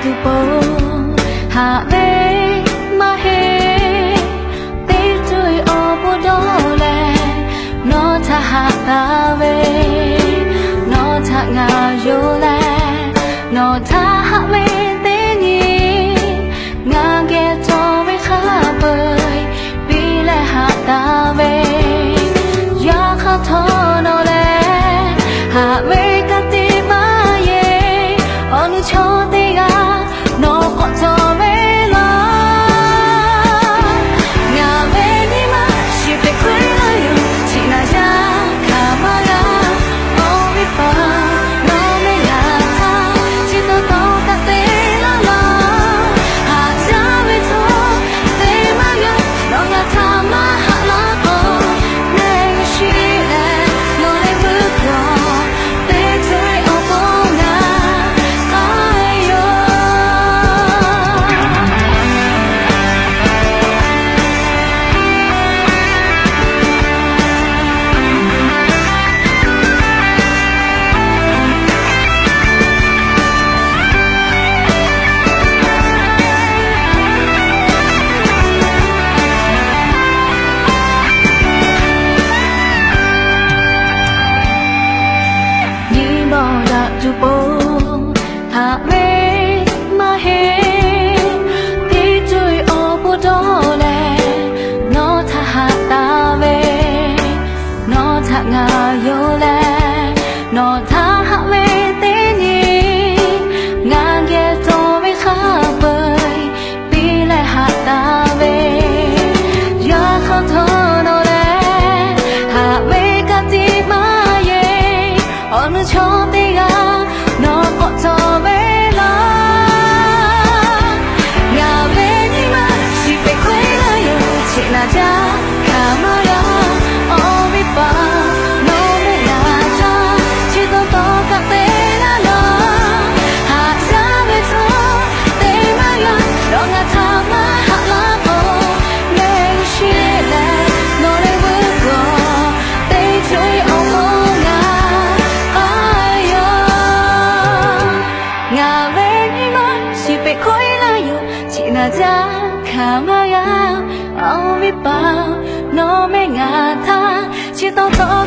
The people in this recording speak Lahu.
tuˬ po, haꞈ ve maˇ heˆ. Teˇ co-e awˬ bon dawˇ leh nawˬ htaꞈ haꞈ taˍ ve, nawˬ htaꞈ ngaˬ yonˍ leh, nawˬ htaꞈ haꞈ ve teˇ nyi, ngaˬ geh cawˬ ve hk'a peu-eˬ piˇ leh haꞈ taˍ ve, yaꞈ hk'aˇ htawˇ nawˬ lehˬ haꞈ ve ka tiꞈ maˇ yeˬ. Awˬ nu chaw teˇ g'aˇ nawˬ k'awꞈ cawˬ ve laˇ. Ngaˬ ve nyi ma shiˍ peꞈ hk'oˆ laˇ yoˬ, chi naˍ jaˇ hkanˍ maˇ g'a. Awˬ viˉ paˍ, nawˬ meh ngaˬ htaꞈ chi taw taw kaꞈ te laˇ laˇ. Haꞈ jaˇ ve htawˇ te maˇ g'a, nawˬ ngaˬ htaꞈ maˇ haꞈ laˇ k'o, mehˆ g'uˇ shiˍ leh nawˬ leh vuiˇ kawˬ teˇ co-e awˬ pon ngaˬ k'ai yoˬ. Nyi ma daꞈ tuˬ po, haꞈ ve maˇ heˆ. Teˇ co-e awˬ bon dawˇ leh nawˬ htaꞈ haꞈ taˍ ve, nawˬ htaꞈ ngaˬ yonˍ leh, nawˬ htaꞈ haꞈ ve teˇ nyi, ngaˬ geh cawˬ ve hk'a peu-eˬ piˇ leh haꞈ taˍ ve, yaꞈ hk'aˇ htawˇ nawˬ lehˬ haꞈ ve ka tiꞈ maˇ yeˬ. Awˬ nu chaw teˇ g'aˇ nawˬ k'awꞈ cawˬ ve laˇ. Ngaˬ ve nyi ma shiˍ peꞈ hk'oˆ laˇ yoˬ, chi naˍ jaˇ hkanˍ maˇ g'a. Awˬ viˉ paˍ, nawˬ meh ngaˬ htaꞈ chi taw taw kaꞈ te laˇ laˇ. Haꞈ jaˇ ve htawˇ te maˇ g'a, nawˬ ngaˬ htaꞈ maˇ haꞈ laˇ k'o, mehˆ g'uˇ shiˍ leh nawˬ leh vuiˇ kawˬ teˇ co-e awˬ pon ngaˬ k'ai yoˬ. Ngaˬ ve nyi ma shiˍ peꞈ hk'oˆ laˇ yoˬ, chi naˍ jaˇ hkanˍ maˇ g'a. Awˬ viˉ paˍ, nawˬ meh ngaˬ htaꞈ chi taw taw